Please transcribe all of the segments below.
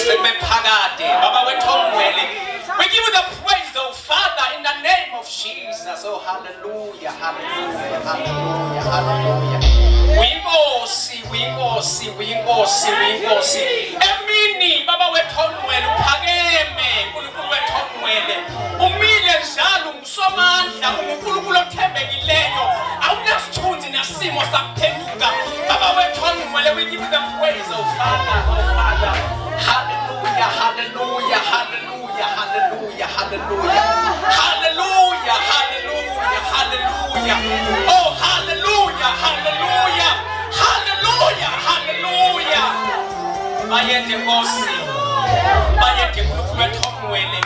Kuze kube phakade, Baba wethu ongcwele. We give you the praise, oh Father, in the name of Jesus. Oh, hallelujah, hallelujah, hallelujah, hallelujah. Uyinkosi, uyinkosi, uyinkosi, uyinkosi. Emini, Baba wethu ongcwele, uphakeme, Nkulunkulu wethu ongcwele. Umile njalo, ungusomandla, unguNkulunkulu othembekileyo. Awunasithunzi nasimo sakuphenduka. Baba wethu ongcwele, we give you the praise, oh Father, oh Father. Hallelujah, hallelujah, hallelujah, hallelujah, hallelujah. Hallelujah, hallelujah, hallelujah. Oh, hallelujah, hallelujah. Hallelujah, hallelujah. Bayede Nkosi. Bayede Nkulunkulu wethu ongcwele.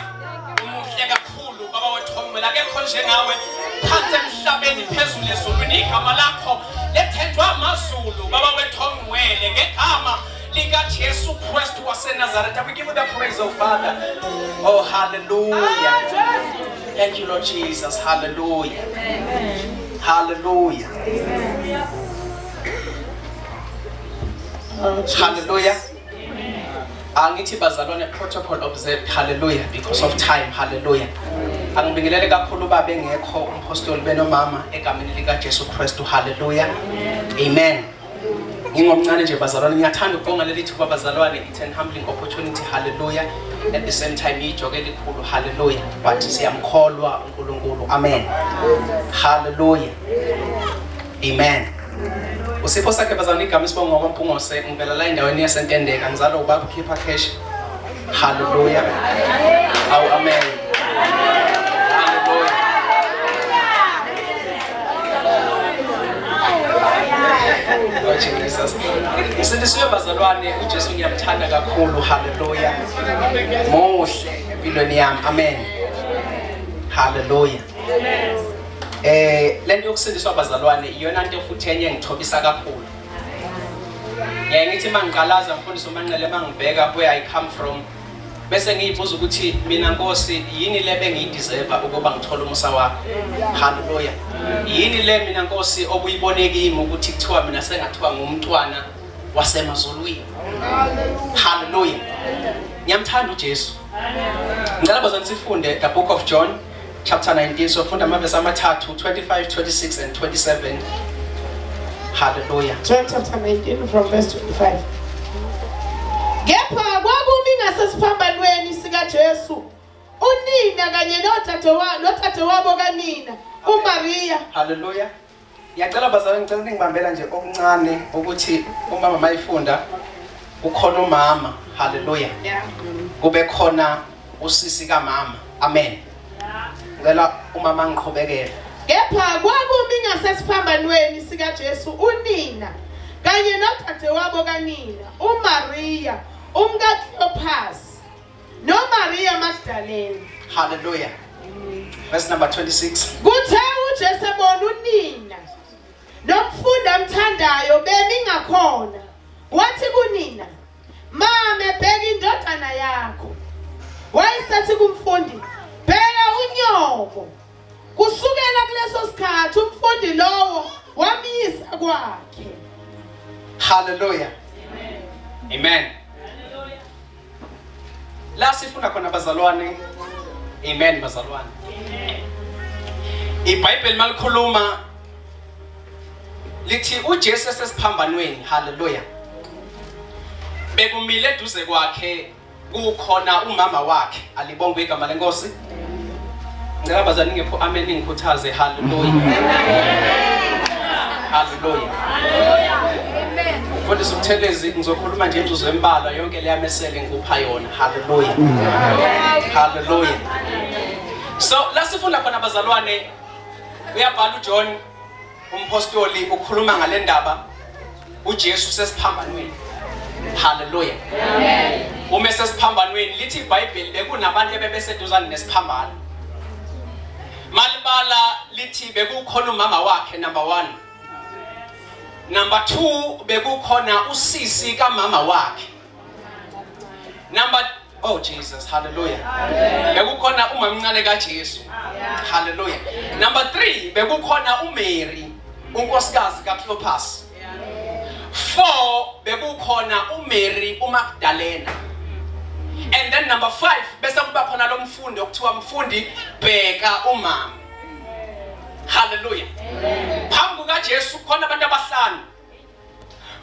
Umuhle kakhulu Baba wethu ongcwele. Akekho njengawe phansi emhlabeni, phezulu ezulwini. Igama lakho lethenjwa amazulu, Baba wethu ongcwele, ngegama likaJesu Kristu waseNazaretha. We give you the praise, oh Father. Oh, hallelujah. Thank you, Lord Jesus. Hallelujah. Hallelujah. Hallelujah. Angithi bazalwane, protocol observed. Hallelujah. Because of time. Hallelujah. Angibingelele kakhulu baba engekho umpostoli benomama egameni likaJesu Kristu. Hallelujah. Amen. Ngingomncane nje bazalwane, ngiyathanda ukubonga leli thuba bazalwane. It's an humbling opportunity. Hallelujah. At the same time ijoke elikhulu. Hallelujah. But siyamkholwa uNkulunkulu. Amen. Hallelujah. Amen. Usipho sakhe bazalwane igama isibongo kwaMpungose, ngivela la endaweni yaseNtendeka, ngizalwa ubaba ukhipha cash. Hallelujah. Awu, amen. Hallelujah. Oh Jesus. Ngisindisiwe bazalwane, uJesu ngiyamthanda kakhulu. Hallelujah. Muhle empilweni yami. Amen. Hallelujah. Lento yokusindiswa bazalwane iyona nto futhi enye engithobisa kakhulu. Ngiyaye ngithi mangiqalaza mfundisi uManqele, mangibheka where I come from, bese ngiyibuza ukuthi mina Nkosi yini le bengiyideserve ukuba ngithole umusa wakho. Hallelujah. Yini le mina Nkosi obuyibone kimi ukuthi kuthiwa mina sengathiwa ngumntwana wasemazulwini. Hallelujah. Ngiyamthanda uJesu. Ngicela bazalwane sifunde the book of John chapter 19, so funda amavesi amathathu, 25, 26 and 27. Hallelujah. John chapter 19 from verse 25. Kepha kwakumi ngasesiphambanweni sikaJesu unina kanye nodadewabo kanina uMaria. Hallelujah. Ngiyacela bazalwane, ngicela ningibambela nje okuncane ukuthi umama mayifunda kukhona umama. Hallelujah. Kube khona usisi kamama. Amen. Ngicela umama ngiqhubekele. Kepha kwakumi ngasesiphambanweni sikaJesu unina kanye nodadewabo kanina uMaria umkaCleopas noMaria Magdalene. Hallelujah. Verse number 26. Kuthe uJesu ebona unina nomfundi amthandayo bemi ngakhona, wathi kunina, "Mame, bheka indodana yakho." Wayesethi kumfundi, "Bheka unyoko." Kusukela kuleso sikhathi umfundi lowo wamyisa kwakhe. Hallelujah. Amen. La sifunda khona bazalwane. Amen bazalwane. IBhayibheli malikhuluma lithi uJesu esesiphambanweni. Hallelujah. Bekumile eduze kwakhe kukhona umama wakhe. Alibongwe igama lenkosi. Ngicela bazalwane ngepho amen ngikhuthaze. Hallelujah. Hallelujah. Mfundisi uButhelezi, ngizokhuluma nje imizuzu embalwa, yonke leya mesele ngikupha yona. Hallelujah. Hallelujah. So la sifunda khona bazalwane, uyabhala uJohn umpostoli ukhuluma ngale ndaba uJesu sesiphambanweni. Hallelujah. Amen. Uma sesiphambanweni lithi iBhayibheli bekunabantu ebebeseduzane nesiphambano. Malibala lithi bekukhona umama wakhe, number 1. Number 2 bekukhona usisi kamama wakhe. Number, oh Jesus, hallelujah. Bekukhona umamncane kaJesu. Hallelujah. Number 3 bekukhona uMary, unkosikazi kaCleopas. 4 bekukhona uMary uMagdalena. Number 5 bese kuba khona lo mfundi okuthiwa mfundi bheka umama. Hallelujah. Phambi kukaJesu khona abantu abahlanu.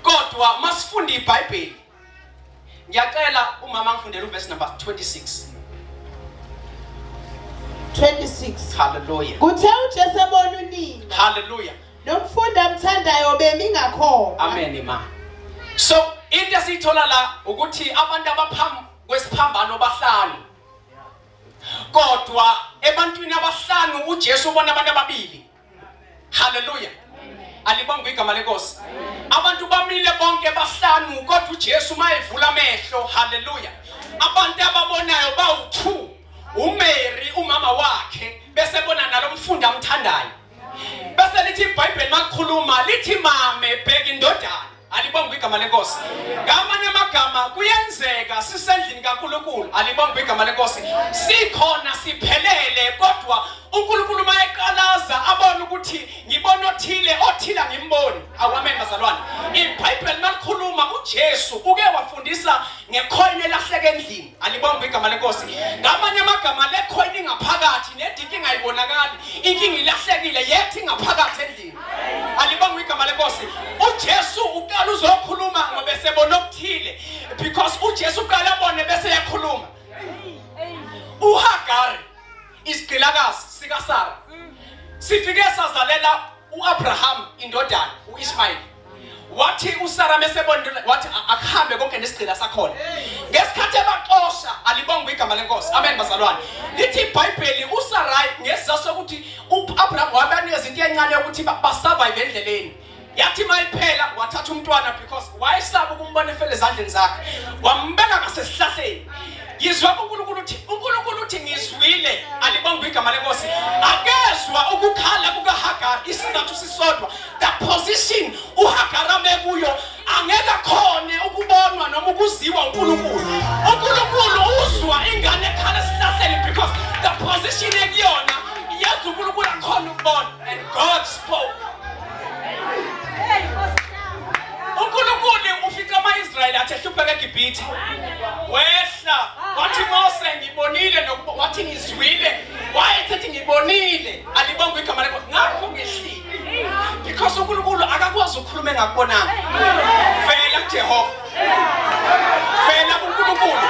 Kodwa masifunda iBhayibheli, ngiyacela umama angifundele uverse number 26. 26. Hallelujah. Kuthe uJesu ebona unina. Hallelujah. Nomfundi amthandayo bemi ngakhona. Amen ma. So into esiyithola la ukuthi abantu abaphambi kwesiphambano bahlanu. Kodwa ebantwini abahlanu uJesu ubona abantu ababili. Hallelujah. Alibongwe igama lenkosi. Abantu bamile bonke bahlanu kodwa uJesu mayevula amehlo. Hallelujah. Abantu ababonayo bawu2. uMary umama wakhe bese bona nalomfundi amthandayo. Bese lithi iBhayibheli makukhuluma lithi mame bheka indodana. Alibongwe igama lenkosi. Ngamanye amagama kuyenzeka sisendlini kaNkuluNkulu. Alibongwe igama lenkosi. Sikhona siphelele kodwa uNkulunkulu mayeqalaza abone ukuthi ngibona othile othila ngimboni. Amen bazalwane. iBhayibheli malikhuluma uJesu uke wafundisa ngecoin elahleke endlini. Alibongwe igama lenkosi. Ngamanye amagama le coin ingaphakathi nedinki ingayibonakali. Inkinga ilahlekile yethi ngaphakathi endlini. Alibongwe igama lenkosi. uJesu uqala uzokhuluma ngoba esebona okuthile because uJesu uqala abone bese yakhuluma. uHagari isigqilakazi sikaSara sifike sazalela uAbraham indodana uIshmael. Wathi uSara mesebona wathi akuhambe konke nesigqila sakhona. Ngesikhathi ebaxosha alibongwe igama lenkosi. Amen bazalwane. Lithi iBhayibheli uSarai ngesizathu sokuthi uAbraham wabanikeza into encane yokuthi basurvive endleleni. Yathi mayiphela wathatha umntwana because wayesaba ukumbona efele ezandleni zakhe. Wambeka ngasesihlahleni. Yizwa uNkulunkulu uthi uNkulunkulu uthi ngizwile. Alibongwe igama lenkosi. Akezwa ukukhala kukaHagar isizathu sisodwa. The position uHagar amekuyo angeke khone ukubonwa noma ukuziwa uNkulunkulu. uNkulunkulu uzwa ingane ekhala esihlahleni because the position ekuyona yenza uNkulunkulu akhona ukubona. And God spoke. uNkulunkulu ufika ama-Israyeli athi ehlupheka eGibhithe. Wehla wathi Mose ngibonile wathi ngizwile. Wayethi ngibonile. Alibongwe igama lenkosi. Ngakho ngehlile. Because uNkulunkulu akakwazi ukukhuluma engakubonanga. Vela kuJehova. Vela kuNkulunkulu.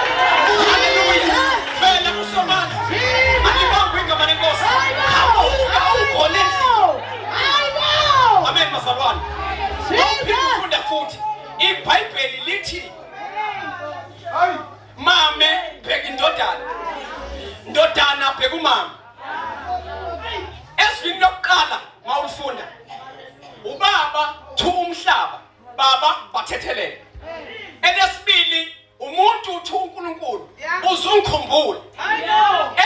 Hallelujah. Vela kuSomandla. Alibongwe igama lenkosi. Habuka ugone endlini. Amen bazalwane. Ufunda futhi iBhayibheli lithi mame bheka indodana, ndodana bheka umama. Ezwini lokuqala mawulifunda ubaba thu umhlaba, baba bathethelele. Elesibili umuntu uthu uNkulunkulu uzungikhumbula.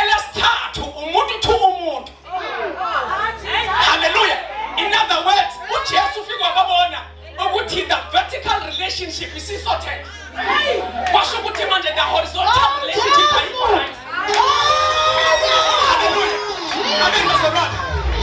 Elesithathu umuntu uthu umuntu. Hallelujah. In other words, uJesu ufike wababona ukuthi the vertical relationship is sorted. Kwasho ukuthi manje the horizontal relationship ayikho. Hallelujah. Amen bazalwane.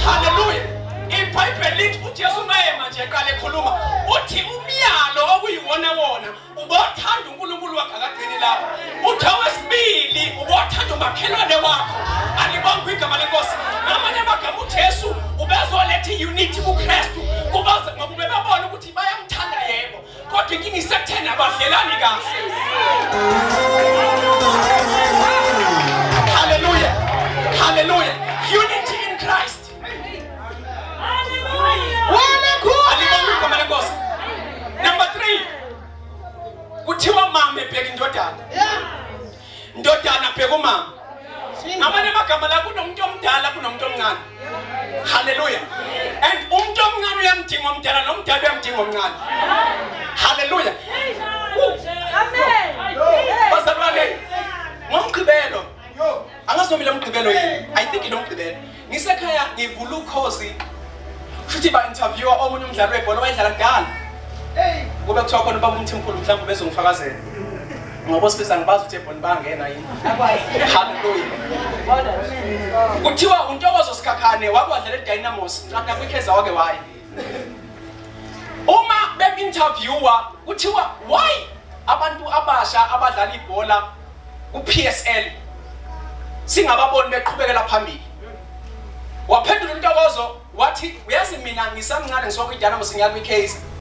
Hallelujah. iBhayibheli lithi uJesu maye manje eqala ekhuluma uthi umyalo okuyiwona wona ubothanda uNkulunkulu wakho akagcini lapho. Uthi owesibili ubothanda umakhelwane wakho. Alibongwe igama lenkosi. Ngamanye amagama uJesu ubezoletha iunity kuKristu kubaze ngoba bebabona ukuthi bayamthanda yebo kodwa inkinga isekutheni abadlelani kahle. Hallelujah. Hallelujah. Unity in Christ. Hallelujah. Igama lenkosi. Number 3. Kuthiwa mama ebheka indodana. Ndodana bheka umama. Ngamanye amagama la kunomuntu omdala kunomuntu omncane. Hallelujah. And umuntu omncane uyamdinga omdala nomdala uyamdinga omncane. Hallelujah. Amen. Bazalwane ngomgqibelo. Angazomile umgqibelo yini? I think inomgqibelo. Ngisekhaya ngivula ukhozi. Futhi ba interviewer omunye umdlali webhola wayedlala kudala. Kube kuthiwa khona ubaba uMthimkhulu mhlawumbe bezongifakazela. Ngoba sifisa ngibazi ukuthi ebholeni bangena yini. Hallelujah. Kuthiwa uNtokozo Sikhakhane wakwadlala eDynamos ngicabanga kwiKaizer wake waye. Uma bem-interviewer kuthiwa why abantu abasha abadlala ibhola ku-PSL singababoni beqhubekela phambili. Waphendula uNtokozo wathi, uyazi mina ngisamncane ngisuka kwiDynamos ngiya kwiKaizer.